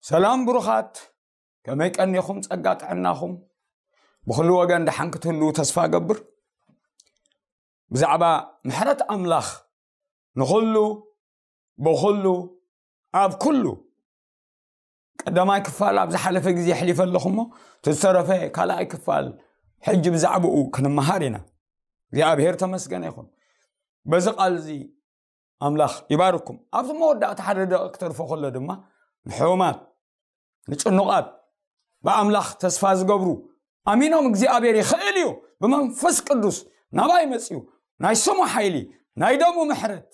ሰላም ብሩኻት፣ ከመይ ቀኒኹም? ጸጋ ጥዕናኹም ብኹሉ ወገን ደሓን ክትህልዉ ተስፋ እገብር። ብዛዕባ ምሕረት ኣምላኽ ንኹሉ፣ ብኹሉ፣ ኣብ ኩሉ፣ ቀዳማይ ክፋል ኣብ ዝሓለፈ ግዜ ኣሕሊፈ ኣለኹ እሞ፣ እቲ ዝተረፈ ካልኣይ ክፋል ሕጂ ብዛዕባኡ ክንመሃር ኢና። እግዚኣብሔር ተመስገነ ይኹን። በዚ ቃል እዚ ኣምላኽ ይባርኩም። ኣብቲ መወዳእታ ሓደ ደቂቕ ክተርፎ ከሎ ድማ ንሕሙማት፣ ንጭኑቓት፣ ብኣምላኽ ተስፋ ዝገብሩ፣ ኣሚኖም እግዚኣብሔር ይኽእል እዩ፣ ብመንፈስ ቅዱስ ናባይ መጽዩ፣ ናይ ስሙ ሓይሊ፣ ናይ ደሙ ምሕረት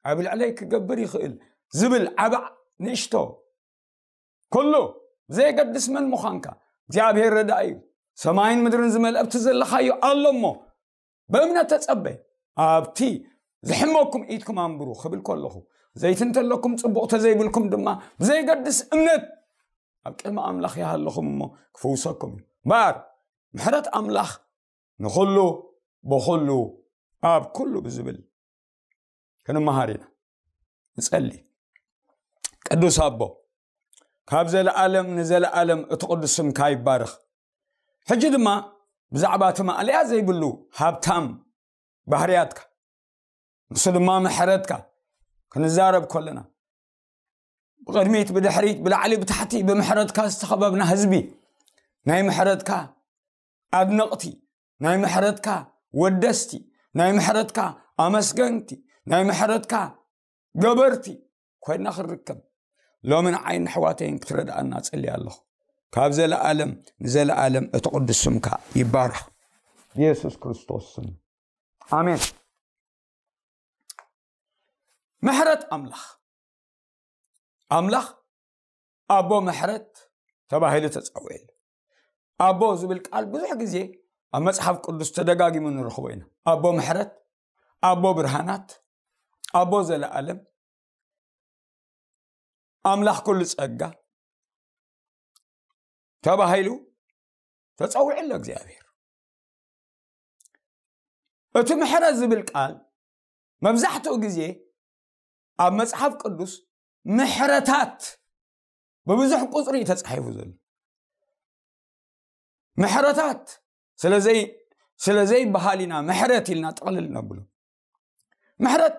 ኣብ ልዕለይ ክገብር ይኽእል ዝብል ዓባዕ ንእሽቶ ኩሉ ብዘየገድስ መን ምዃንካ እግዚኣብሔር ረዳኢ እዩ። ሰማይን ምድርን ዝመልአ ኣብቲ ዘለኻዮ ኣሎ እሞ ብእምነት ተጸበ። ኣብቲ ዝሕመኩም ኢድኩም ኣንብሩ ክብል ከለኹ፣ ዘይቲ እንተለኩም ጽቡቕ፣ ተዘይብልኩም ድማ ብዘይገድስ እምነት ኣብ ቅድሚ ኣምላኽ ይሃለኹም እሞ ክፍውሰኩም እዩ። እምበኣር ምሕረት ኣምላኽ ንኹሉ፣ ብኹሉ፣ ኣብ ኩሉ ብዝብል ክንመሃር ኢና። ንጸሊ። ቅዱስ ኣቦ፣ ካብ ዘለኣለም ንዘለኣለም እቲ ቅዱስ ስምካ ይባረኽ። ሕጂ ድማ ብዛዕባ እቲ ማእለያ ዘይብሉ ሃብታም ባህርያትካ፣ ንሱ ድማ ምሕረትካ ክንዛረብ ከለና፣ ብቕድሚት፣ ብድሕሪት፣ ብላዕሊ፣ ብታሕቲ ብምሕረትካ ዝተኸበብና ህዝቢ፣ ናይ ምሕረትካ ኣድነቕቲ፣ ናይ ምሕረትካ ወደስቲ፣ ናይ ምሕረትካ ኣመስገንቲ፣ ናይ ምሕረትካ ገበርቲ ኮይና ክንርከብ፣ ሎሚ ንዓይን ኣሕዋተይን ክትረድኣና ጸልየ ኣለኹ። ካብ ዘለኣለም ንዘለኣለም እቲ ቅዱስ ስምካ ይባረኽ። ብየሱስ ክርስቶስ ስም፣ ኣሜን። ምሕረት ኣምላኽ። ኣምላኽ ኣቦ ምሕረት ተባሂሉ ተጸውዒሉ። ኣቦ ዝብል ቃል ብዙሕ ግዜ ኣብ መጽሓፍ ቅዱስ ተደጋጊሙ ንረኽቦ ኢና። ኣቦ ምሕረት፣ ኣቦ ብርሃናት፣ ኣቦ ዘለኣለም፣ ኣምላኽ ኩሉ ጸጋ ተባሂሉ ተጸዊዑ ኣሎ እግዚኣብሔር። እቲ ምሕረት ዝብል ቃል መብዛሕትኡ ግዜ ኣብ መጽሓፍ ቅዱስ ምሕረታት ብብዙሕ ቁጽሪ እዩ ተጻሒፉ ዘሎ። ምሕረታት ስለዘይ-፣ ስለዘይበሃል ኢና ምሕረት ኢልና ጥቕልል ነብሎ። ምሕረት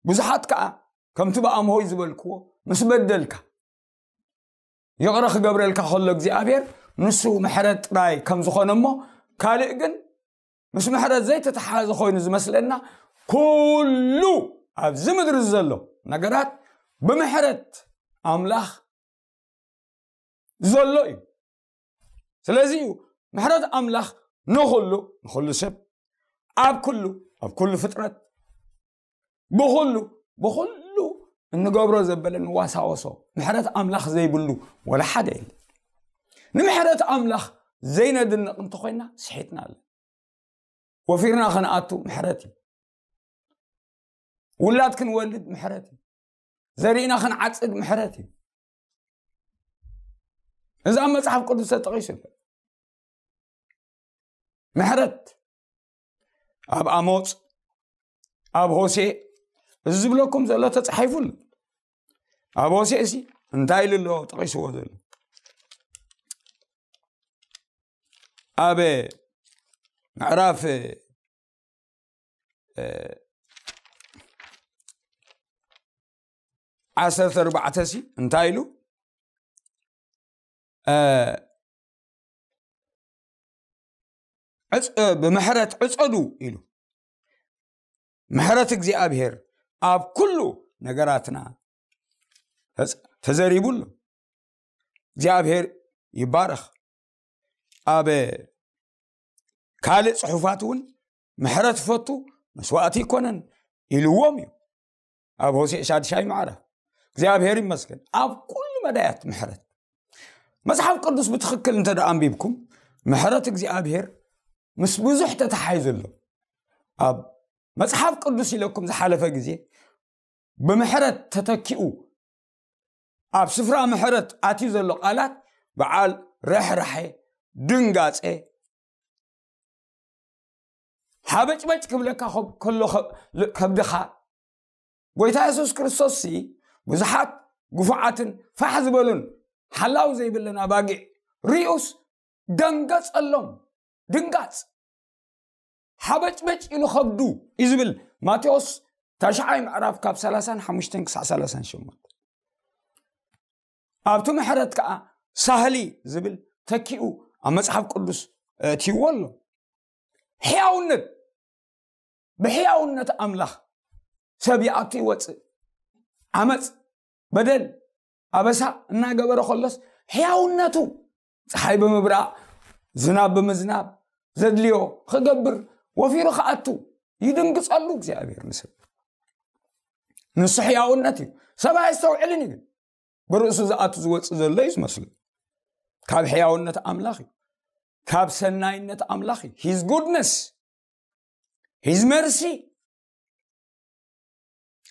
ብዙሓት ከኣ ከምቲ ብኣምሆይ ዝበልክዎ፣ ምስ በደልካ ይቕረ ክገብረልካ ከሎ እግዚኣብሔር፣ ንሱ ምሕረት ጥራይ ከም ዝኾነ እሞ፣ ካልእ ግን ምስ ምሕረት ዘይተተሓሓዘ ኮይኑ ዝመስለና፣ ኩሉ ኣብዚ ምድሪ ዘሎ ነገራት ብምሕረት ኣምላኽ ዘሎ እዩ። ስለዚ እዩ ምሕረት ኣምላኽ ንኹሉ፣ ንኹሉ ሰብ፣ ኣብ ኩሉ፣ ኣብ ኩሉ ፍጥረት፣ ብኹሉ፣ ብኹሉ እንገብሮ ዘበለ እንዋሳወሶ ምሕረት ኣምላኽ ዘይብሉ ወላ ሓደ የለን። ንምሕረት ኣምላኽ ዘይነድንቕ እንተኾይና ስሒትና ኣለ። ወፊርና ክንኣቱ ምሕረት እዩ። ውላድ ክንወልድ ምሕረት እዩ። ዘሪእና ክንዓጽድ ምሕረት እዩ። እዚ ኣብ መጽሓፍ ቅዱስ ተጠቒሱ ኣሎ። ምሕረት ኣብ ኣሞጽ፣ ኣብ ሆሴ፣ እዚ ዝብለኩም ዘሎ ተጻሒፉ ኣሎ። ኣብ ሆሴ እዚ እንታይ ኢሉ ኣሎ ጠቒስዎ ዘሎ? ኣብ ምዕራፍ፣ እ፣ ዓሰርተ ኣርባዕተ ሲ እንታይ ኢሉ? እ፣ ዕጽ-፣ እ፣ ብምሕረት ዕጸዱ ኢሉ። ምሕረት እግዚኣብሔር ኣብ ኩሉ ነገራትና ተዘ-፣ ተዘሪቡ ኣሎ። እግዚኣብሔር ይባረኽ። ኣብ ካልእ ጽሑፋት እውን ምሕረት ፈቱ መስዋእቲ ይኮነን ኢልዎም እዩ። ኣብ ሆሴዕ ሻድሻይ ማዕረ እግዚኣብሔር ይመስገን። ኣብ ኩሉ መዳያት ምሕረት። መጽሓፍ ቅዱስ ብትኽክል እንተ ደኣ ኣንቢብኩም፣ ምሕረት እግዚኣብሔር ምስ ብዙሕ ተተሓሒዙ ኣሎ። ኣብ መጽሓፍ ቅዱስ ኢለኩም ዝሓለፈ ግዜ ብምሕረት ተተኪኡ ኣብ ስፍራ ምሕረት ኣትዩ ዘሎ ቃላት በዓል ርሕራሐ፣ ድንጋጼ፣ ሓበጭበጭ ክብለካ ከብ-፣ ከሎ ከ-፣ ል-፣ ከብድኻ። ጎይታ የሱስ ክርስቶስ ሲ ብዙሓት ግፉዓትን ፋሕ ዝበሉን ሓላው ዘይብለን ኣባጊዕ ሪኡስ ደንገጸሎም። ድንጋጽ ሓበጭበጭ ኢሉ ከብዱ እዩ ዝብል ማቴዎስ ታሽዓይ ምዕራፍ ካብ ሰላሳን ሓሙሽተን ክሳዕ ሰላሳን ሸሞንተ። ኣብቲ ምሕረት ከዓ ሳህሊ ዝብል ተኪኡ ኣብ መጽሓፍ ቅዱስ እትይዎ ኣሎ። ሕያውነት ብሕያውነት ኣምላኽ ሰብ ይኣቱ ይወፅእ። ዓመፅ፣ በደል፣ ኣበሳ እናገበረ ከሎስ ሕያውነቱ ፀሓይ ብምብራቕ፣ ዝናብ ብምዝናብ፣ ዘድልዮ ክገብር፣ ወፊሩ ክኣቱ ይድንግፀሉ እግዚኣብሔር ንሰብ። ንሱ ሕያውነት እዩ። ሰብ ኣየስተውዕልን እዩ። ግን ብርእሱ ዝኣቱ ዝወፅእ ዘሎ እዩ ዝመስሉ። ካብ ሕያውነት ኣምላኽ እዩ። ካብ ሰናይነት ኣምላኽ እዩ። His goodness, his mercy,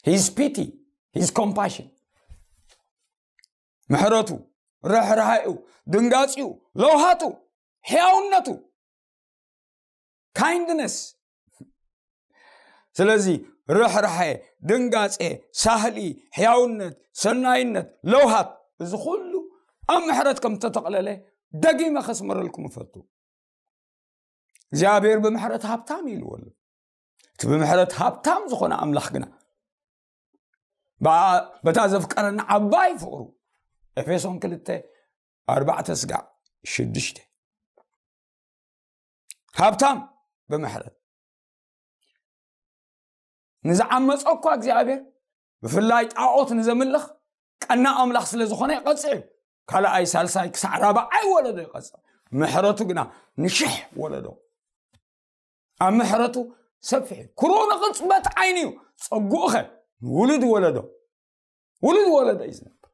his pity, his compassion፣ ምሕረቱ፣ ርሕራሃኡ፣ ድንጋፂኡ፣ ለውሃቱ፣ ሕያውነቱ፣ kindness። ስለዚ ርሕራሐ፣ ድንጋጼ፣ ሳህሊ፣ ሕያውነት፣ ሰናይነት፣ ለውሃት፣ እዚ ኩሉ ኣብ ምሕረት ከም ተተቕለለ ደጊመ ከስምረልኩም እፈቱ። እግዚኣብሔር ብምሕረት ሃብታም ኢልዎ ኣሎ። እቲ ብምሕረት ሃብታም ዝኾነ ኣምላኽ ግና በ- በታ ዘፍቀረና ዓባይ ፍቕሩ፣ ኤፌሶን ክልተ ኣርባዕተ ስጋዕ ሽዱሽተ፣ ሃብታም ብምሕረት፣ ንዝዓመፀ እኳ እግዚኣብሔር፣ ብፍላይ ጣዖት ንዘምልኽ ቀና ኣምላኽ ስለ ዝኾነ ይቐፅዕ እዩ። ካልኣይ፣ ሳልሳይ ክሳዕ ራብዓይ ወለዶ ይቐፅዕ። ምሕረቱ ግና ንሽሕ ወለዶ፣ ኣብ ምሕረቱ ሰፊሕ እዩ። ኩሩ ንቕፅበት ዓይኒ እዩ፣ ፀጉኡኸ ንውሉድ ወለዶ፣ ውሉድ ወለዶ እዩ ዝነብር።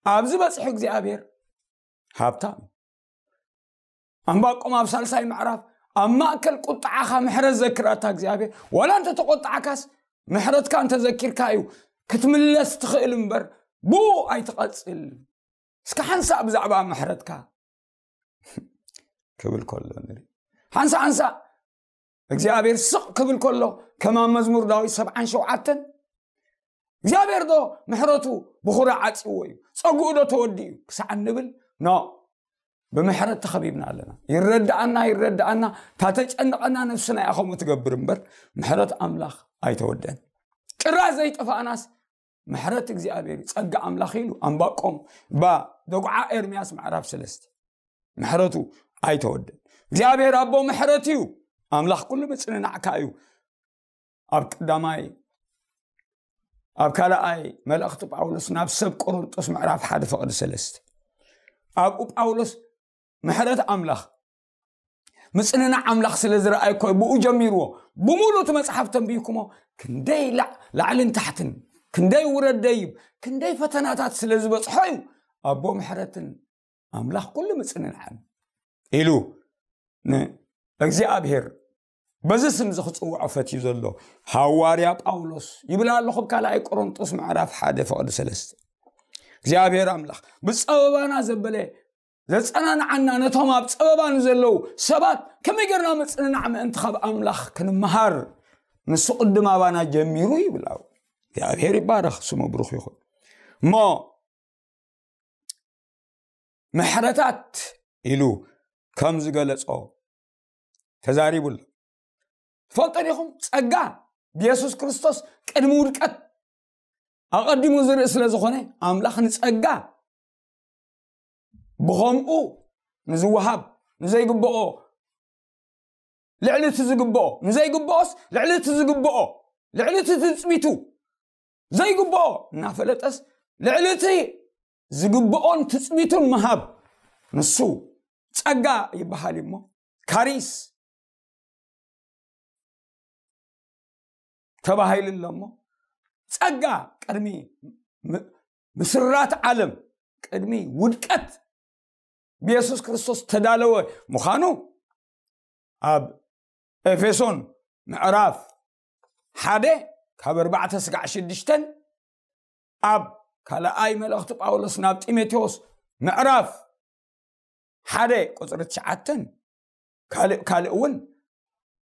ኣብዚ በፅሑ እግዚኣብሔር ሃብታም እዩ። ኣንባቆም ኣብ ሳልሳይ ምዕራፍ ኣብ ማእከል ቁጥዓኻ ምሕረት ዘክራታ እግዚኣብሔር፣ ዋላ እንተ ተቆጣዕካስ ምሕረትካ እንተዘኪርካ እዩ ክትምለስ ትኽእል እምበር ብኡ ኣይትቐጽል። እስከ ሓንሳእ ብዛዕባ ምሕረትካ ክብል ከሎ ንርኢ። ሓንሳእ ሓንሳእ እግዚኣብሔር ስቕ ክብል ከሎ፣ ከማን መዝሙር ዳዊት ሰብዓን ሸውዓተን፣ እግዚኣብሔር ዶ ምሕረቱ ብኹራ ዓጽይዎ እዩ፣ ጸጉኡ ዶ ተወዲኡ ክሳዕ እንብል? ኖ፣ ብምሕረት ተኸቢብና ኣለና። ይረድኣና፣ ይረድኣና፣ እታ ተጨንቐና ነፍስና እያ ከምኡ ትገብር እምበር፣ ምሕረት ኣምላኽ ኣይተወደን። ጭራሽ ዘይጠፋእናስ ምሕረት እግዚኣብሔር እዩ፣ ጸጋ ኣምላኽ ኢሉ ኣንባቆም ባ ደጉዓ ኤርምያስ ምዕራፍ ሰለስተ። ምሕረቱ ኣይተወደን። እግዚኣብሔር ኣቦ ምሕረት እዩ፣ ኣምላኽ ኩሉ ምጽንናዕካ እዩ። ኣብ ቀዳማይ፣ ኣብ ካልኣይ መልእኽቲ ጳውሎስ ናብ ሰብ ቆሮንጦስ ምዕራፍ ሓደ ፍቕዲ ሰለስተ። ኣብኡ ጳውሎስ ምሕረት ኣምላኽ፣ ምጽንናዕ ኣምላኽ ስለ ዝረኣየ እኮ ብኡ ጀሚርዎ። ብምሉእ እቲ መጽሓፍ ተንቢብኩሞ፣ ክንደይ ላዕ-፣ ላዕልን ታሕትን፣ ክንደይ ውረድ ደይብ፣ ክንደይ ፈተናታት ስለ ዝበጽሖ እዩ ኣቦ ምሕረትን ኣምላኽ ኩሉ ምጽንናዕን ኢሉ ንእግዚኣብሔር በዚ ስም እዚ ክጽውዖ ፈትዩ ዘሎ ሃዋርያ ጳውሎስ ይብል ኣለኹ። ኣብ ካልኣይ ቆሮንጦስ ምዕራፍ ሓደ ፍቕዲ ሰለስተ። እግዚኣብሔር ኣምላኽ ብጸበባና ዘበለ ዘጸናንዓና፣ ነቶም ኣብ ጸበባ ንዘለዉ ሰባት ከመይ ጌርና ምጽንናዕ ምእንቲ ካብ ኣምላኽ ክንመሃር ንሱ ቅድም ኣባና ጀሚሩ ይብል። ኣብ እግዚኣብሔር ይባረኽ፣ ስሙ ብሩኽ ይኹን። እሞ ምሕረታት ኢሉ ከም ዝገለጾ ተዛሪቡ ኣሎ። ትፈልጡ ዲኹም? ጸጋ ብየሱስ ክርስቶስ ቅድሚ ውድቀት ኣቐዲሙ ዝርኢ ስለ ዝኾነ፣ ኣምላኽ ንጸጋ ብኸምኡ ንዝወሃብ፣ ንዘይግብኦ ልዕሊ እቲ ዝግብኦ፣ ንዘይግብኦስ ልዕሊ እቲ ዝግብኦ፣ ልዕሊ እቲ ትጽቢቱ ዘይግብኦ እናፈለጠስ ልዕሊ እቲ ዝግብኦን ትጽቢቱን ምሃብ፣ ንሱ ጸጋ ይበሃል እሞ፣ ካሪስ ተባሂሉ ኣሎ እሞ፣ ጸጋ ቅድሚ ም-፣ ምስራት ዓለም፣ ቅድሚ ውድቀት ብየሱስ ክርስቶስ ተዳለወ ምዃኑ ኣብ ኤፌሶን ምዕራፍ ሓደ ካብ ኣርባዕተ ስጋዕ ሽዱሽተን፣ ኣብ ካልኣይ መልእኽቲ ጳውሎስ ናብ ጢሞቴዎስ ምዕራፍ ሓደ ቁጽሪ ትሽዓተን፣ ካልእ፣ ካልእ እውን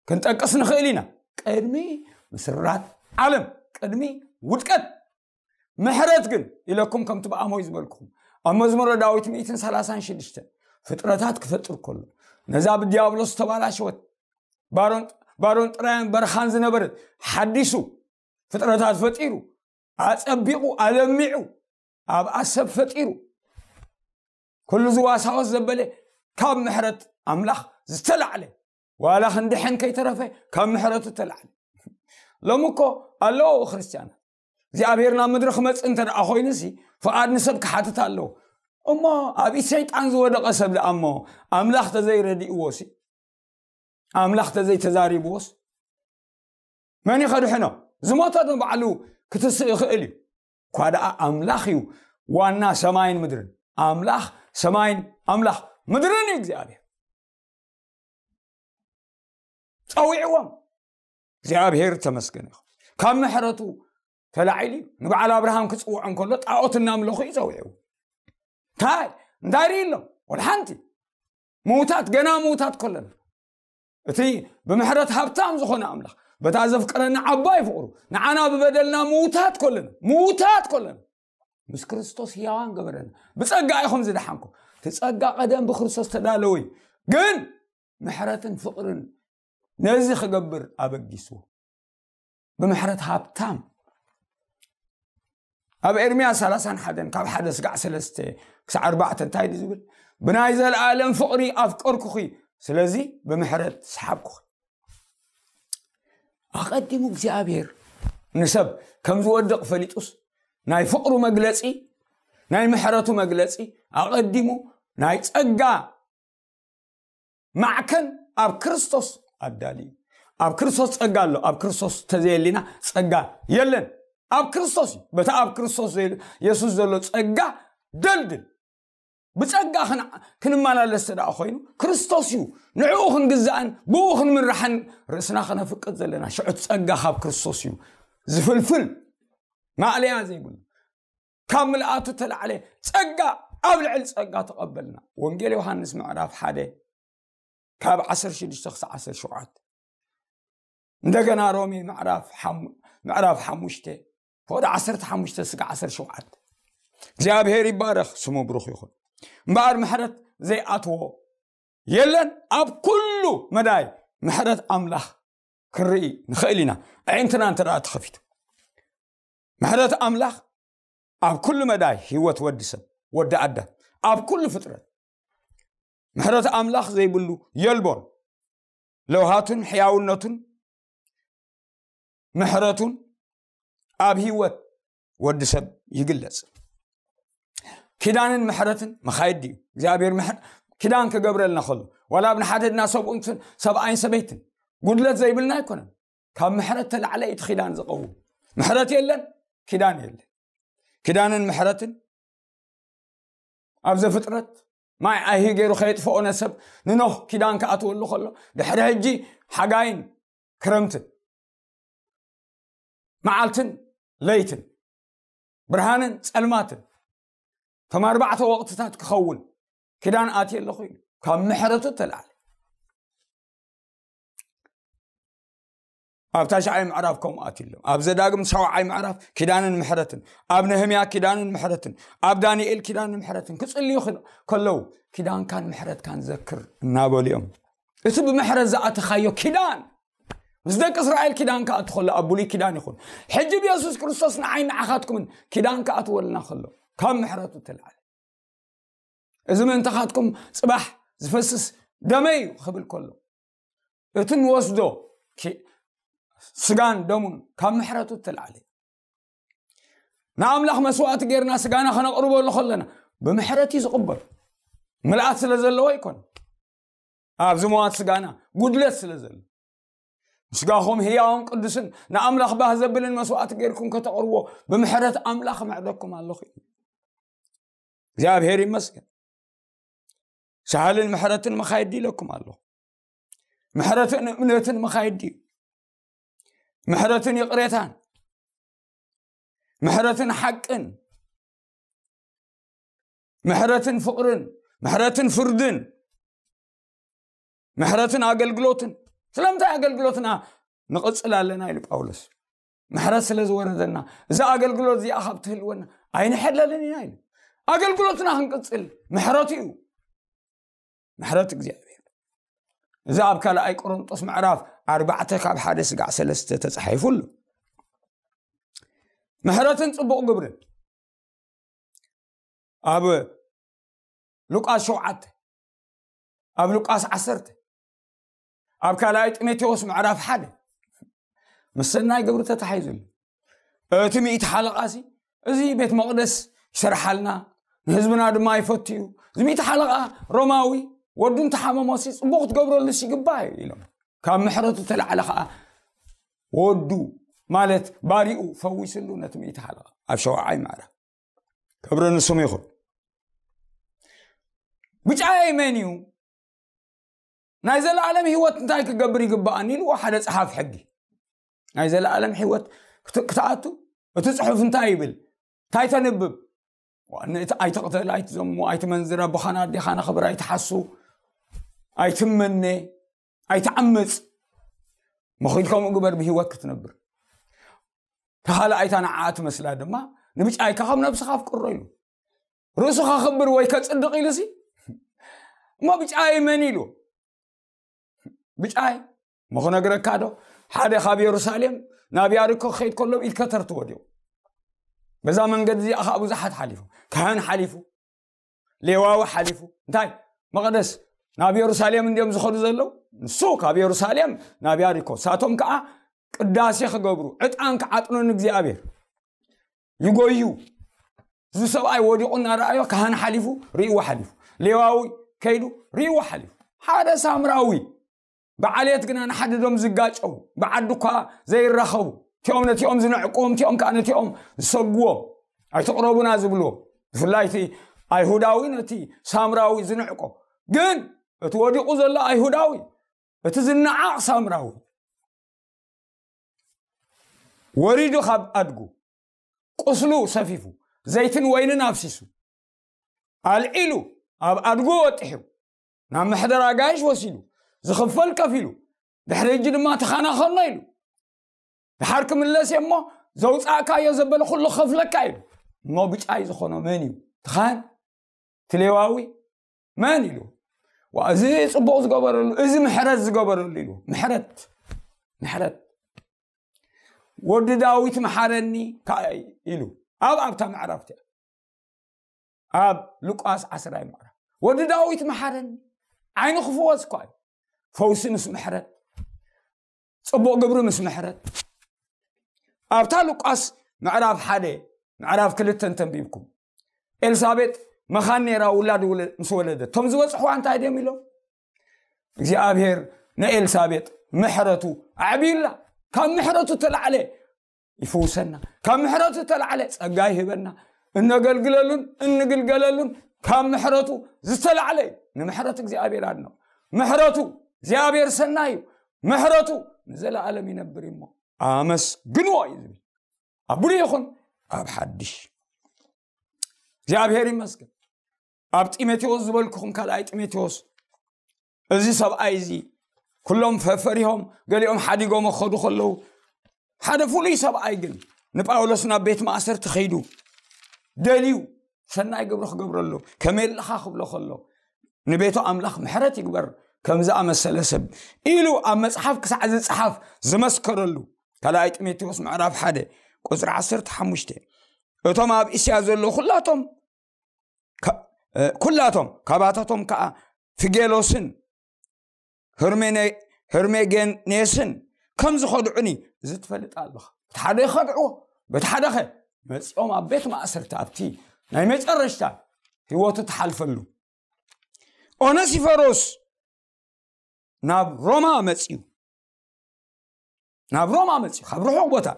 ክንጠቅስ ንኽእል ኢና። ቅድሚ ምስራት ዓለም፣ ቅድሚ ውድቀት፣ ምሕረት ግን ኢለኩም ከምቲ ብኣሞይ ዝበልኩኹም ኣብ መዝሙረ ዳዊት ሚእትን ሰላሳን ሽዱሽተን ፍጥረታት ክፈጥር ከሎ ነዛ ብዲያብሎስ ዝተባላሸወት ባሮን ባሮን ጥራያን በረኻን ዝነበረት ሓዲሱ ፍጥረታት ፈጢሩ ኣጸቢቑ ኣለሚዑ ኣብኣ ሰብ ፈጢሩ ኩሉ ዝዋሳወስ ዘበለ ካብ ምሕረት ኣምላኽ ዝተላዕለ ዋላ ክንድሕን ከይተረፈ ካብ ምሕረቱ ተላዕለ። ሎሚ እኮ ኣለዉ ክርስትያናት እግዚኣብሔር ናብ ምድሪ ክመጽእ እንተ ደኣ ኮይኑሲ ፍቓድ ንሰብ ክሓትት ኣለዎ። እሞ ኣብ ኢድ ሰይጣን ዝወደቐ ሰብ ደኣ እሞ ኣምላኽ ተዘይረዲእዎ ሲ ኣምላኽ ተዘይተዛሪብዎስ መን ይኸድሕኖ? ዝሞተ ንባዕሉ ክትስእ ይኽእል እዩ። እኳ ደኣ ኣምላኽ እዩ ዋና ሰማይን ምድርን። ኣምላኽ ሰማይን ኣምላኽ ምድርን እዩ እግዚኣብሔር። ጸዊዕዎም። እግዚኣብሔር ተመስገን ይኹን። ካብ ምሕረቱ ተላዒሉ እዩ። ንበዓል ኣብርሃም ክጽውዖ እንከሎ ጣዖት እናምለኹ እዩ ጸዊዕዎ። እንታይ እንታይ ርኢ ኣሎም? ወላ ሓንቲ። ምውታት፣ ገና ምውታት ከለና እቲ ብምሕረት ሃብታም ዝኾነ ኣምላኽ በታ ዘፍቀረና ዓባይ ፍቕሩ ንዓና ብበደልና ምውታት ከለና ምውታት ከለና ምስ ክርስቶስ ህያዋን ገበረና። ብጸጋ ኢኹም ዝደሓንኩም። እቲ ጸጋ ቀደም ብክርስቶስ ተዳለወ እዩ። ግን ምሕረትን ፍቕርን ነዚ ክገብር ኣበጊስዎ። ብምሕረት ሃብታም። ኣብ ኤርምያስ ሰላሳን ሓደን ካብ ሓደ ስጋዕ ሰለስተ ክሳዕ ኣርባዕተ እንታይ እዩ ዝብል? ብናይ ዘለኣለም ፍቕሪ ኣፍቀርኩኺ፣ ስለዚ ብምሕረት ሰሓብኩኺ። ኣቐዲሙ እግዚኣብሔር ንሰብ ከም ዝወድቕ ፈሊጡስ ናይ ፍቕሩ መግለጺ ናይ ምሕረቱ መግለጺ ኣቐዲሙ ናይ ጸጋ ማዕከን ኣብ ክርስቶስ ኣዳልዩ። ኣብ ክርስቶስ ጸጋ ኣሎ። ኣብ ክርስቶስ ተዘየሊና ጸጋ የለን። ኣብ ክርስቶስ እዩ። በታ ኣብ ክርስቶስ ዘይ- የሱስ ዘሎ ጸጋ ደልድል። ብጸጋ ክን- ክንመላለስ ተደኣ ኮይኑ ክርስቶስ እዩ ንዕኡ ክንግዛእን ብኡ ክንምራሕን ርእስና ከነፍቅድ ዘለና። ሽዑ ጸጋ ካብ ክርስቶስ እዩ ዝፍልፍል ማእለያ ዘይብሉ። ካብ ምልኣቱ ተላዕለ ጸጋ ኣብ ልዕሊ ጸጋ ተቐበልና። ወንጌል ዮሃንስ ምዕራፍ ሓደ ካብ ዓሰርተ ሽዱሽተ ክሳዕ ዓሰርተ ሸውዓተ። እንደገና ሮሜ ምዕራፍ ሓሙ- ምዕራፍ ሓሙሽተ ፍቕዲ ዓሰርተ ሓሙሽተ ስጋ ዓሰርተ ሸውዓተ። እግዚኣብሔር ይባረኽ፣ ስሙ ብሩኽ ይኹን። እምበኣር ምሕረት ዘይኣትዎ የለን። ኣብ ኩሉ መዳይ ምሕረት ኣምላኽ ክንርኢ ንኽእል ኢና። ኣዒንትና እንተ ደኣ ተኸፊቱ ምሕረት ኣምላኽ ኣብ ኩሉ መዳይ ህይወት ወዲ ሰብ ወዲ ኣዳም ኣብ ኩሉ ፍጥረት ምሕረት ኣምላኽ ዘይብሉ የልቦን። ለውሃቱን ሕያውነቱን ምሕረቱን ኣብ ህይወት ወዲ ሰብ ይግለጽ። ኪዳንን ምሕረትን መኻየዲ እዩ። እግዚኣብሔር ምሕ- ኪዳን ክገብረልና ከሎ ዋላ ኣብ ንሓደድና ሰብኡንትን ሰብኣይን ሰበይትን ጉድለት ዘይብልና ኣይኮነን። ካብ ምሕረት ተላዕለ እቲ ኪዳን ዝቐውም ምሕረት የለን፣ ኪዳን የለን። ኪዳንን ምሕረትን ኣብ ዘፍጥረት ማይ ኣይሂ ገይሩ ከየጥፈኦ ነሰብ ንኖህ ኪዳን ክኣትወሉ ከሎ ድሕሪ ሕጂ ሓጋይን ክረምትን መዓልትን ለይትን ብርሃንን ጸልማትን ከም ኣርባዕተ ወቕትታት ክኸውን ኪዳን ኣትየ ኣለኹ ኢሉ ካብ ምሕረቱ ተላዕለ። ኣብ ታሽዓይ ምዕራፍ ከምኡ ኣትሎም ኣብ ዘዳግም ሻውዓይ ምዕራፍ ኪዳንን ምሕረትን ኣብ ነህምያ ኪዳንን ምሕረትን ኣብ ዳንኤል ኪዳንን ምሕረትን ክጽልዩ ክን- ከለዉ ኪዳንካን ምሕረትካን ዘክር እናበሉ እዮም። እቲ ብምሕረት ዝኣተኻዮ ኪዳን ምስ ደቂ እስራኤል ኪዳን ክኣቱ ከሎ ኣብ ብሉይ ኪዳን ይኹን ሕጂ ብየሱስ ክርስቶስ ንዓይ ንዓኻትኩምን ኪዳን ክኣትወልና ከሎ ካብ ምሕረቱ ተላዕለ እዚ ምእንታኻትኩም ጽባሕ ዝፈስስ ደመይ እዩ ክብል ከሎ እቲ ንወስዶ ኪ- ስጋን ደሙን ካብ ምሕረቱ ተላዕለ ንኣምላኽ መስዋእቲ ጌርና ስጋና ከነቕርበሉ ከለና ብምሕረት እዩ ዝቕበል። ምልኣት ስለ ዘለዎ ኣይኮነ ኣብዚ መዋት ስጋና ጉድለት ስለ ዘሎ ስጋኹም ህያውን ቅዱስን ንኣምላኽ ባህ ዘብልን መስዋእቲ ጌርኩም ከተቕርቦ ብምሕረት ኣምላኽ ምዕደኩም ኣለኹ እዩ እግዚኣብሔር ይመስገን። ሳህልን ምሕረትን መኻየዲ ኢለኩም ኣለኹ። ምሕረትን እምነትን መኻየዲ እዩ። ምሕረትን ይቕሬታን፣ ምሕረትን ሓቅን፣ ምሕረትን ፍቕርን፣ ምሕረትን ፍርድን፣ ምሕረትን ኣገልግሎትን። ስለምንታይ ኣገልግሎትና ንቕጽል ኣለና ኢሉ ጳውሎስ? ምሕረት ስለ ዝወረደና፣ እዛ ኣገልግሎት እዚኣ ካብ ትህልወና ኣይንሕለልን ኢና ኢሉ። ኣገልግሎትና ክንቅጽል ምሕረቱ እዩ። ምሕረት እግዚኣብሔር። እዚ ኣብ ካልኣይ ቆሮንጦስ ምዕራፍ ኣርባዕተ ካብ ሓደ ስጋዕ ሰለስተ ተጻሒፉ ኣሎ። ምሕረትን ጽቡቕ ግብርን ኣብ ሉቃስ ሸውዓተ፣ ኣብ ሉቃስ ዓሰርተ፣ ኣብ ካልኣይ ጢሞቴዎስ ምዕራፍ ሓደ ምስ ሰናይ ግብሪ ተታሒዙ ኣሎ። እቲ ሚእቲ ሓለቓ ሲ እዚ ቤት መቕደስ ይሰርሓልና፣ ንህዝብና ድማ ይፈቱ እዩ። እዚ ሚእቲ ሓለቓ ሮማዊ ወዱ እንተሓመሞ ሲ ጽቡቕ ክትገብረሉ ሲ ይግባእ እዩ ኢሎም። ካብ ምሕረቱ ተላዕለ ከዓ ወዱ ማለት ባሪኡ ፈዊስሉ ነቲ ሚእቲ ሓለቓ ኣብ ሸውዓይ ምዕራፍ። ክብሪ ንስሙ ይኹን። ብጫየይ መን እዩ? ናይ ዘለኣለም ህይወት እንታይ ክገብር ይግባኣኒ ኢልዎ ሓደ ጸሓፍ ሕጊ። ናይ ዘለኣለም ህይወት ክት-፣ ክትኣቱ እቲ ጽሑፍ እንታይ ይብል? እንታይ ተንብብ? ዋነ እቲ ኣይትቕተል፣ ኣይትዘሙ፣ ኣይትመንዝር፣ ኣቦኻን ኣዴኻን ኣኽብር፣ ኣይትሓሱ፣ ኣይትመነ፣ ኣይትዓምጽ። መኺድ ከምኡ ግበር ብህይወት ክትነብር። ተኻልኣይታ ንዓኣ ትመስላ ድማ ንብጫይካ ከም ነብስኻ ኣፍቅሮ ኢሉ። ርእሱ ከኽብር ወይ ከጽድቕ ኢሉ ሲ እሞ ብጫይ መን ኢሉ? ብጫይ እሞ ክነግረካ ዶ? ሓደ ካብ የሩሳሌም ናብ ያሪኮ ክኸይድ ከሎ ኢድ ከተር ትወድዮ። በዛ መንገዲ እዚኣ ከዓ ብዙሓት ሓሊፉ። ካህን ሓሊፉ፣ ሌዋዊ ሓሊፉ። እንታይ? መቕደስ ናብ የሩሳሌም እንዲዮም ዝኸዱ ዘለዉ። ንሱ ካብ የሩሳሌም ናብ ያሪኮ፣ ሳቶም ከዓ ቅዳሴ ክገብሩ፣ ዕጣን ክዓጥኑ ንእግዚኣብሔር ይጎዩ። እዚ ሰብኣይ ወዲቑ እናረኣዮ ካህን ሓሊፉ ርእይዎ ሓሊፉ፣ ሌዋዊ ከይዱ ርእይዎ ሓሊፉ። ሓደ ሳምራዊ ብዓሌት ግና ንሓድዶም ዝጋጨው፣ ብዓዲ እኳ ዘይራኸቡ፣ እቲኦም ነቲኦም ዝንዕቅዎም፣ እቲኦም ከዓ ነቲኦም ዝሰግዎም፣ ኣይትቕረቡና ዝብልዎ፣ ብፍላይ እቲ ኣይሁዳዊ ነቲ ሳምራዊ ዝንዕቆ። ግን እቲ ወዲቑ ዘሎ ኣይሁዳዊ፣ እቲ ዝነዓቕ ሳምራዊ ወሪዱ ካብ ኣድጉ ቁስሉ ሰፊፉ ዘይትን ወይንን ኣፍሲሱ ኣልዒሉ ኣብ ኣድጎ ወጢሑ ናብ መሕደር ኣጋይሽ ወሲዱ ዝኽፈል ከፊሉ ድሕሪ ሕጂ ድማ ተኻናኸኖ ኢሉ ድሓር ክምለስ እየ እሞ ዘውፃእካዮ ዘበለ ኩሉ ክኸፍለካ ኢሉ እሞ ብጫይ ዝኾኖ መን እዩ? ትኻን ትሌዋዊ መን ኢሉ ዋ እዚ ፅቡቕ ዝገበረሉ እዚ ምሕረት ዝገበረሉ ኢሉ ምሕረት ምሕረት ወዲ ዳዊት መሓረኒ ኢሉ ኣብ ኣብታ ምዕራፍቲ ኣብ ሉቃስ ዓስራይ ምዕራፍ ወዲ ዳዊት መሓረኒ ዓይኑ ክፍወስ እኳ እዩ ፈውሲ ምስ ምሕረት ፅቡቕ ግብሪ ምስ ምሕረት ኣብታ ሉቃስ ምዕራፍ ሓደ ምዕራፍ ክልተ እንተንቢብኩም ኤልሳቤጥ መኻን ነይራ ውላድ ምስ ወለደት እቶም ዝበፅሕዋ እንታይ ድዮም ኢሎም እግዚኣብሔር ንኤልሳቤጥ ምሕረቱ ኣዕብዩላ ካብ ምሕረቱ ተላዕለ ይፍውሰና ካብ ምሕረቱ ተላዕለ ጸጋ ይህበና እነገልግለሉን እንግልገለሉን ካብ ምሕረቱ ዝተላዕለ እዩ ንምሕረት እግዚኣብሔር ኣድኖ ምሕረቱ እግዚኣብሔር ሰናይ እዩ ምሕረቱ ንዘለኣለም ይነብር እሞ ኣመስግንዎ እዩ ዝብል ኣብ ብሉይ ይኹን ኣብ ሓድሽ እግዚኣብሔር ይመስገን ኣብ ጢሞቴዎስ ዝበልኩኹም ካልኣይ ጢሞቴዎስ እዚ ሰብኣይ እዚ ኩሎም ፈፈሪሆም ገሊኦም ሓዲጎም ክኸዱ ከለዉ ሓደ ፍሉይ ሰብኣይ ግን ንጳውሎስ ናብ ቤት ማእሰርቲ ከይዱ ደልዩ ሰናይ ግብሪ ክገብረሉ ከመይ ኣለኻ ክብሎ ከሎ ንቤቱ ኣምላኽ ምሕረት ይግበር ከም ዝኣመሰለ ሰብ ኢሉ ኣብ መጽሓፍ ክሳዕ ዝጽሓፍ ዝመስከረሉ ካልኣይ ጢሞቴዎስ ምዕራፍ ሓደ ቁፅሪ ዓሰርተ ሓሙሽተ እቶም ኣብ እስያ ዘለዉ ኩላቶም ኩላቶም ካባታቶም ከዓ ፊጌሎስን ህርሜጌኔስን ከም ዝኸድዑኒ እዚ ትፈልጥ ኣለኻ በቲ ሓደ ይኸድዕዎ በቲ ሓደኸ መፂኦም ኣብ ቤት ማእሰርቲ ኣብቲ ናይ መጨረሽታ ህይወቱ ትሓልፈሉ ኦነሲፈሮስ ናብ ሮማ መፅዩ ናብ ሮማ መፅዩ ካብ ርሑቕ ቦታ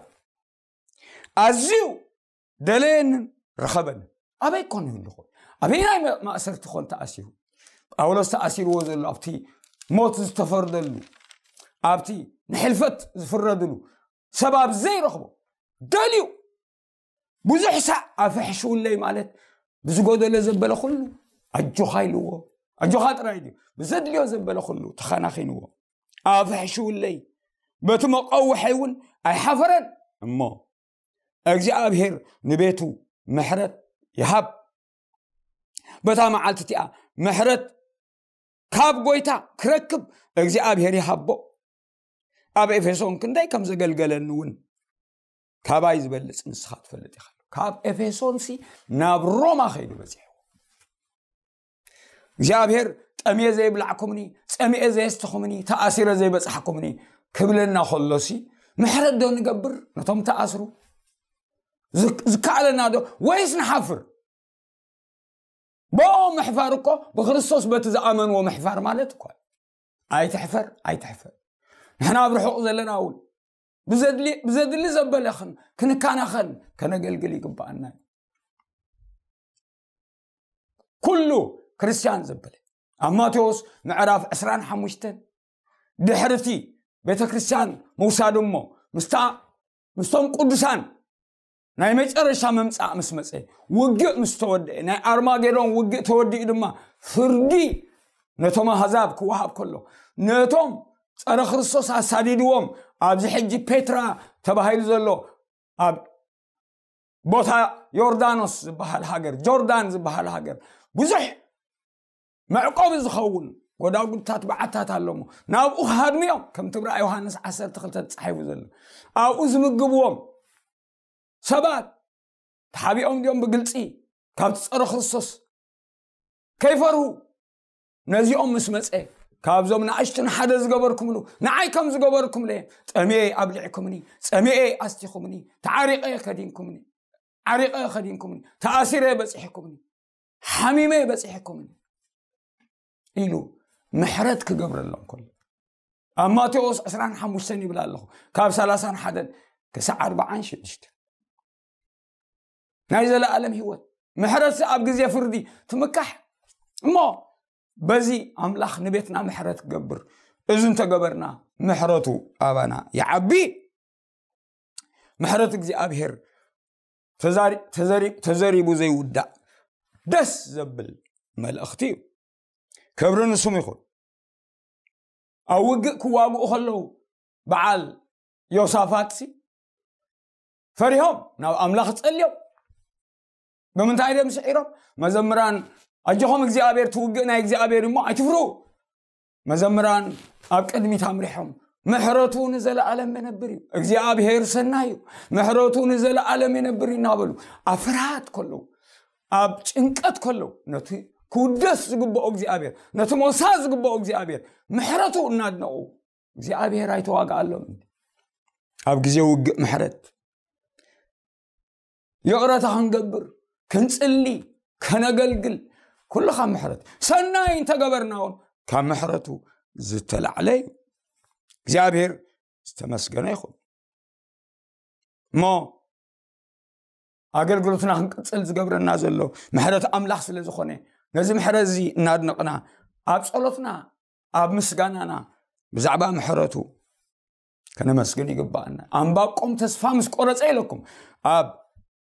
ኣዝዩ ደለየንን ረኸበንን ኣበይ ኮን ይህሉ ኾን ኣበይ ናይ ማእሰርቲ ኾን ተኣሲሩ ጳውሎስ ተኣሲርዎ ዘሎ ኣብቲ ሞት ዝተፈርደሉ ኣብቲ ንሕልፈት ዝፍረድሉ ሰባብ ዘይረኽቦ ደልዩ ብዙሕ ሳዕ ኣፍሕሽውለይ ማለት ብዝጎደለ ዘበለ ኩሉ ኣጆኻ ኢልዎ ኣጆኻ ጥራይ ድዩ ብዘድልዮ ዘበለ ኩሉ ተኸናኺንዎ ኣፍሕሽውለይ በቲ መቐውሐይ እውን ኣይሓፈረን እሞ እግዚኣብሔር ንቤቱ ምሕረት ይሃብ። በታ መዓልቲ እቲኣ ምሕረት ካብ ጎይታ ክረክብ እግዚኣብሔር ይሃቦ። ኣብ ኤፌሶን ክንደይ ከም ዘገልገለኒ እውን ካባይ ዝበልጽ ንስኻ ትፈልጥ ኢኻ። ካብ ኤፌሶን ሲ ናብ ሮማ ከይዱ በጺሑ። እግዚኣብሔር ጠምየ ዘይብላዕኩምኒ፣ ጸሚኤ ዘየስተኹምኒ፣ ተኣሲረ ዘይበጻሕኩምኒ ክብለና ከሎሲ፣ ምሕረት ዶ ንገብር ነቶም ተኣስሩ? ዝክ- ዝከኣለና ዶ? ወይስ ንሓፍር? ብኦም ምሕፋር እኮ ብክርስቶስ በቲ ዝኣመንዎ ምሕፋር ማለት እኮ። ኣይትሕፈር፣ ኣይትሕፈር። ንሕና ኣብ ርሑቕ ዘለና እውን ብዘድሊ ብዘድሊ ዘበለ ክን- ክንካናኸን ከነገልግል ይግባኣና እዩ። ኩሉ ክርስቲያን ዘበለ ኣብ ማቴዎስ ምዕራፍ ዕስራን ሓሙሽተን ድሕርቲ ቤተ ክርስቲያን ምውሳድ እሞ ምስታ ምስቶም ቅዱሳን ናይ መጨረሻ መምጻእ ምስ መጸ፣ ውግእ ምስ ተወደአ፣ ናይ ኣርማጌዶን ውግእ ተወዲኡ ድማ ፍርዲ ነቶም ኣህዛብ ክወሃብ ከሎ፣ ነቶም ጸረ ክርስቶስ ኣሳዲድዎም ኣብዚ ሕጂ ፔትራ ተባሂሉ ዘሎ ኣብ ቦታ ዮርዳኖስ ዝበሃል ሃገር፣ ጆርዳን ዝበሃል ሃገር ብዙሕ መዕቆቢ ዝኸውን ጎዳጉድታት በዓታት ኣለሞ ናብኡ ክሃድምዮም። ከምቲ ብራእ ዮሃንስ ዓሰርተ ክልተ ተጻሒፉ ዘሎ ኣብኡ ዝምግብዎም ሰባት ተሓቢኦም ድዮም ብግልጺ ካብቲ ጸረ ክርስቶስ ከይፈርሁ ነዚኦም ምስ መጸ ካብዞም ንኣሽቱ ንሓደ ዝገበርኩምሉ ንዓይ ከም ዝገበርኩምለ ጠሜየ ኣብሊዕኩምኒ፣ ጸሜየ ኣስቲኹምኒ፣ ተዓሪቐ ከዲንኩምኒ፣ ዓሪቐ ከዲንኩምኒ፣ ተኣሲረ በጺሕኩምኒ፣ ሓሚመ በጺሕኩምኒ ኢሉ ምሕረት ክገብረሎም ከሎ ኣብ ማቴዎስ ዕስራን ሓሙሽተን ይብል ኣለኹ ካብ ሰላሳን ሓደን ክሳዕ ኣርባዓን ሽዱሽተ ናይ ዘለኣለም ህይወት ምሕረት ኣብ ግዜ ፍርዲ ትምካሕ እሞ በዚ ኣምላኽ ንቤትና ምሕረት ክገብር እዚ እንተገበርና ምሕረቱ ኣባና ይዓቢ። ምሕረት እግዚኣብሔር ተዛሪ- ተዘሪ- ተዘሪቡ ዘይውዳእ ደስ ዘብል መልእኽቲ እዩ። ክብሪ ንስሙ ይኹን። ኣብ ውግእ ክዋግኡ ከለዉ በዓል ዮሳፋጥሲ ፈሪሆም ናብ ኣምላኽ ጸልዮም። ብምንታይ ድም ስዒሮም? መዘምራን ኣጆኹም እግዚኣብሔር ትውግእ ናይ እግዚኣብሔር እሞ ኣይትፍርሁ። መዘምራን ኣብ ቅድሚት ኣምሪሖም ምሕረቱ ንዘለኣለም የነብር እዩ፣ እግዚኣብሔር ሰናይ እዩ፣ ምሕረቱ ንዘለኣለም የነብር እዩ እናበሉ ኣብ ፍርሃት ከለዉ ኣብ ጭንቀት ከለዉ ነቲ ክውደስ ዝግብኦ እግዚኣብሔር ነቲ ሞሳ ዝግብኦ እግዚኣብሔር ምሕረቱ እናድነቑ እግዚኣብሔር ኣይተዋግኣሎም። ኣብ ግዜ ውግእ ምሕረት ይቕረታ ክንገብር ክንጽሊ ከነገልግል ኩሉ ካብ ምሕረት ሰናይ እንተገበርና እውን ካብ ምሕረቱ ዝተላዕለ እዩ። እግዚኣብሔር ዝተመስገነ ይኹን። እሞ ኣገልግሎትና ክንቅጽል ዝገብረና ዘሎ ምሕረት ኣምላኽ ስለ ዝኾነ ነዚ ምሕረት እዚ እናድነቕና ኣብ ጸሎትና ኣብ ምስጋናና ብዛዕባ ምሕረቱ ከነመስግን ይግባኣና። ኣንባቆም ተስፋ ምስ ቆረጸ ኢለኩም ኣብ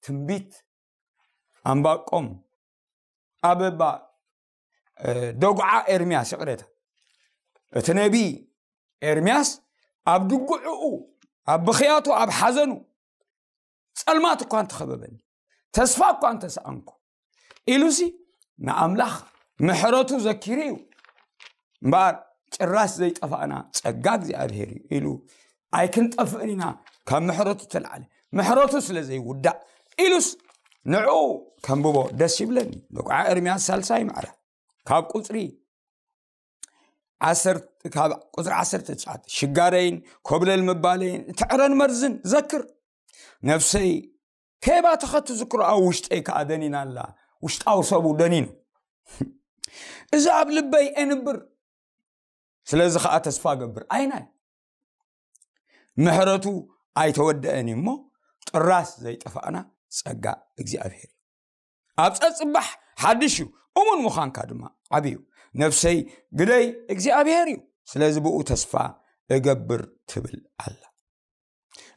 ትንቢት ኣንባቆም ኣብ ባ- እ፣ ደጉዓ ኤርምያስ ይቕሬታ እቲ ነቢ ኤርምያስ ኣብ ድጉዕኡ ኣብ ብኽያቱ ኣብ ሓዘኑ ጸልማት እኳ እንተኸበበኒ ተስፋ እኳ እንተሰኣንኩ ኢሉሲ ንኣምላኽ ምሕረቱ ዘኪሩ እዩ እምበኣር ጭራሽ ዘይጠፋእና ጸጋ እግዚኣብሔር እዩ ኢሉ ኣይክንጠፍእን ኢና ካብ ምሕረቱ ተላዓለ ምሕረቱ ስለ ዘይውዳእ ኢሉስ ንዑ ከንብቦ ደስ ይብለኒ። ደቁዓ ኤርምያስ ሳልሳይ ማዕራ ካብ ቁፅሪ ዓሰርተ ካብ ቁፅሪ ዓሰርተ ትሽዓተ ሽጋረይን ኮብለል ምባለይን እቲ ዕረን መርዝን ዘክር ነፍሰይ ከይባተኸት ትዝክሮ ኣብ ውሽጠይ ከዓ ደኒና ኣላ። ውሽጣዊ ሰቡ ደኒኑ እዚ ኣብ ልበይ ኤንብር ስለዚ ከዓ ተስፋ ገብር ኣይናይ ምሕረቱ ኣይተወደአን እዩ እሞ ጥራስ ዘይጠፋእና ጸጋ እግዚኣብሔር እዩ። ኣብ ጸጽባሕ ሓድሽ እዩ እሙን ምዃንካ ድማ ዓብዩ ነፍሰይ ግደይ እግዚኣብሔር እዩ ስለዚ ብኡ ተስፋ እገብር ትብል ኣላ።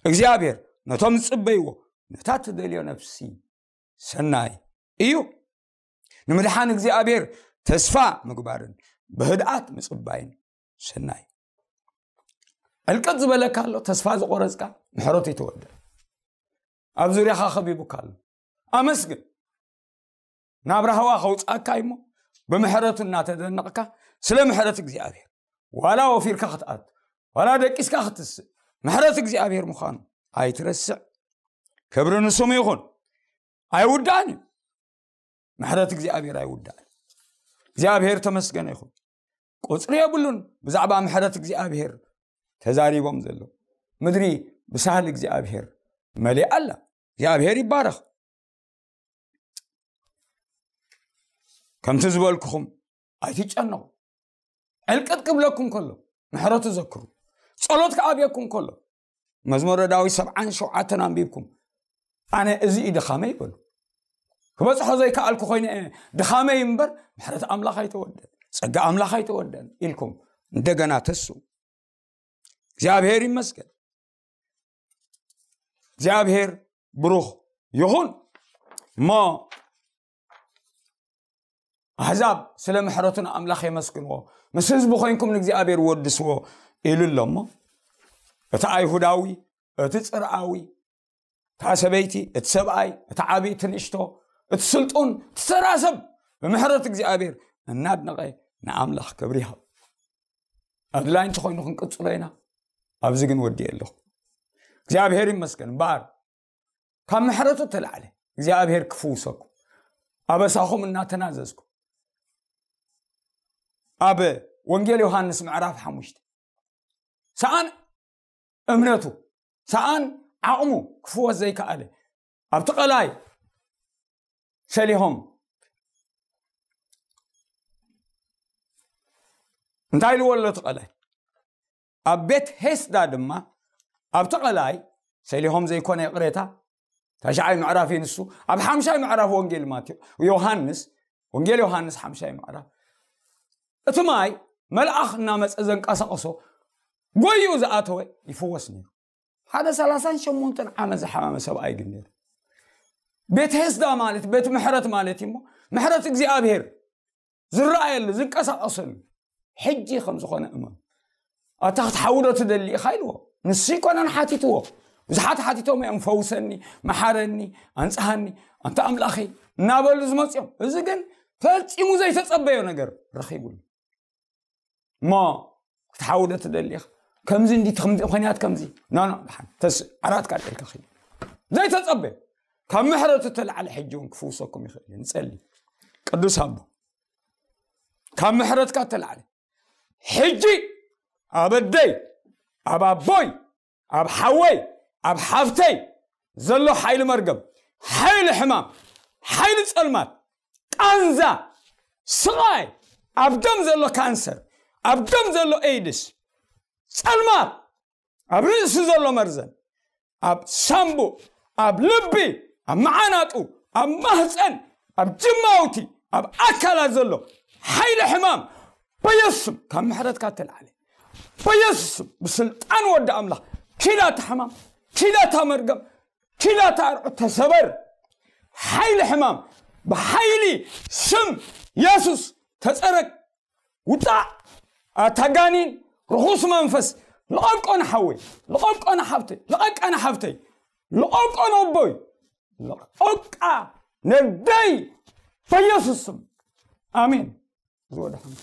እግዚኣብሔር ነቶም ዝጽበይዎ ነታ ትደልዮ ነፍሲ ሰናይ እዩ። ንምድሓን እግዚኣብሔር ተስፋ ምግባርን ብህድኣት ምጽባይን ሰናይ። ዕልቅጥ ዝበለካ ኣሎ ተስፋ ዝቆረጽካ ምሕረቱ ይተወደ። ኣብ ዙርያኻ ከቢቡካ ኣሎ። ኣመስግን። ናብ ራህዋ ከውፅኣካ እሞ ብምሕረቱ እናተደነቕካ ስለ ምሕረት እግዚኣብሔር ዋላ ወፊርካ ክትኣቱ ዋላ ደቂስካ ክትስእ ምሕረት እግዚኣብሔር ምዃኑ ኣይትረስዕ። ክብሪ ንስሙ ይኹን። ኣይውዳእን እዩ። ምሕረት እግዚኣብሔር ኣይውዳእን። እግዚኣብሔር ተመስገነ ይኹን። ቁፅሪ የብሉን ብዛዕባ ምሕረት እግዚኣብሔር ተዛሪቦም ዘለዉ። ምድሪ ብሳህል እግዚኣብሔር መሊኣ ኣላ። እግዚኣብሔር ይባረኽ። ከምቲ ዝበልኩኹም ኣይትጨነቑ። ዕልቅጥ ክብለኩም ከሎ ምሕረቱ ዘክሩ። ጸሎት ክኣብየኩም ከሎ መዝሙረ ዳዊት ሰብዓን ሸውዓተን ኣንቢብኩም ኣነ እዚ እዩ ድኻመይ ይበሉ። ክበጽሖ ዘይከኣልኩ ኮይነ እየ ድኻመይ እምበር ምሕረት ኣምላኽ ኣይተወደን፣ ጸጋ ኣምላኽ ኣይተወደን ኢልኩም እንደገና ተስኡ። እግዚኣብሔር ይመስገን። እግዚኣብሔር ብሩኽ ይኹን። እሞ ኣሕዛብ ስለ ምሕረቱ ንኣምላኽ የመስግንዎ፣ ምስ ህዝቢ ኮይንኩም ንእግዚኣብሔር ወድስዎ ኢሉ ኣሎ። እሞ እቲ ኣይሁዳዊ፣ እቲ ጽርኣዊ፣ እታ ሰበይቲ፣ እቲ ሰብኣይ፣ እቲ ዓብዪ፣ እቲ ንእሽቶ፣ እቲ ስልጡን፣ እቲ ተራ ሰብ ብምሕረት እግዚኣብሔር እናድነቐ ንኣምላኽ ክብሪ ይሃብ። ኣድላይ እንተኾይኑ ክንቅጽሎ ኢና። ኣብዚ ግን ወዲኤ ኣለኹ። እግዚኣብሔር ይመስገን እምበኣር ካብ ምሕረቱ ተላዕለ እግዚኣብሔር ክፍውሰኩም ኣበሳኹም እናተናዘዝኩ ኣብ ወንጌል ዮሃንስ ምዕራፍ ሓሙሽተ ሰኣን እምነቱ ሰኣን ዓቕሙ ክፍወስ ዘይከኣለ ኣብቲ ቀላይ ሰሊሆም እንታይ ኢልዎ ኣሎ እቲ ቀላይ ኣብ ቤት ሄስዳ ድማ ኣብቲ ቀላይ ሰሊሆም ዘይኮነ ይቕሬታ ታሽዓይ ምዕራፍ እዩ ንሱ ኣብ ሓምሻይ ምዕራፍ ወንጌል ማቴዎ ዮሃንስ ወንጌል ዮሃንስ ሓምሻይ ምዕራፍ እቲ ማይ መልኣኽ እናመፀ ዘንቀሳቐሶ ጎይኡ ዝኣተወ ይፍወስ ነይሩ ሓደ ሰላሳን ሸሞንተን ዓመት ዝሓመመ ሰብኣይ ግን ነይሩ ቤት ሄስዳ ማለት ቤት ምሕረት ማለት እሞ ምሕረት እግዚኣብሔር ዝረኣየሉ ዝንቀሳቐሰሉ ሕጂ ከም ዝኾነ እመኑ ኣታ ክትሓውዶ ትደሊ ኢኻ ኢልዎ ንሱ ይኮነን ሓቲትዎ ብዙሓት ሓቲቶም እዮም ፈውሰኒ መሓረኒ ኣንፅሃኒ ኣንታ ኣምላኸይ እናበሉ ዝመፅኦም እዚ ግን ፈፂሙ ዘይተፀበዮ ነገር ረኺቡሉ እሞ ክትሓውዶ ትደሊ ኢኻ ከምዚ እንዲ ከምዚ ምክንያት ከምዚ ኖ ኖ ሓንቲ ዓራት ካልቀልካ ኺድ ዘይተፀበ ካብ ምሕረቱ ተላዕለ ሕጂ እውን ክፍውሰኩም ይኽእል እዩ ንፀሊ ቅዱስ ኣቦ ካብ ምሕረትካ ተላዕለ ሕጂ ኣብ ኣደይ ኣብ ኣቦይ ኣብ ሓወይ ኣብ ሓፍተይ ዘሎ ሓይሊ መርገም ሓይሊ ሕማም ሓይሊ ፀልማት ቃንዛ ስቓይ ኣብ ደም ዘሎ ካንሰር ኣብ ደም ዘሎ ኤድስ ፀልማት ኣብ ርእሲ ዘሎ መርዘን ኣብ ሳምቡእ ኣብ ልቢ ኣብ መዓናጡ ኣብ ማህፀን ኣብ ጅማውቲ ኣብ ኣካላት ዘሎ ሓይሊ ሕማም በየሱስም ካብ ምሕረትካ ተላዕለ በየሱስም ብስልጣን ወዲ ኣምላኽ ኪዳታ ሕማም ኪዳታ መርገም ኪዳታ ኣርዑት ተሰበር ሓይሊ ሕማም ብሓይሊ ስም የሱስ ተፀረግ ውፃእ ኣታ ጋኒን ርኹስ መንፈስ ልቐቆ ንሓወይ ልቐቆ ንሓብተይ ልቐቃ ንሓብተይ ልቐቆ ነቦይ ልቐቃ ነደይ በየሱስ ስም ኣሜን ዝወደ ሓምድ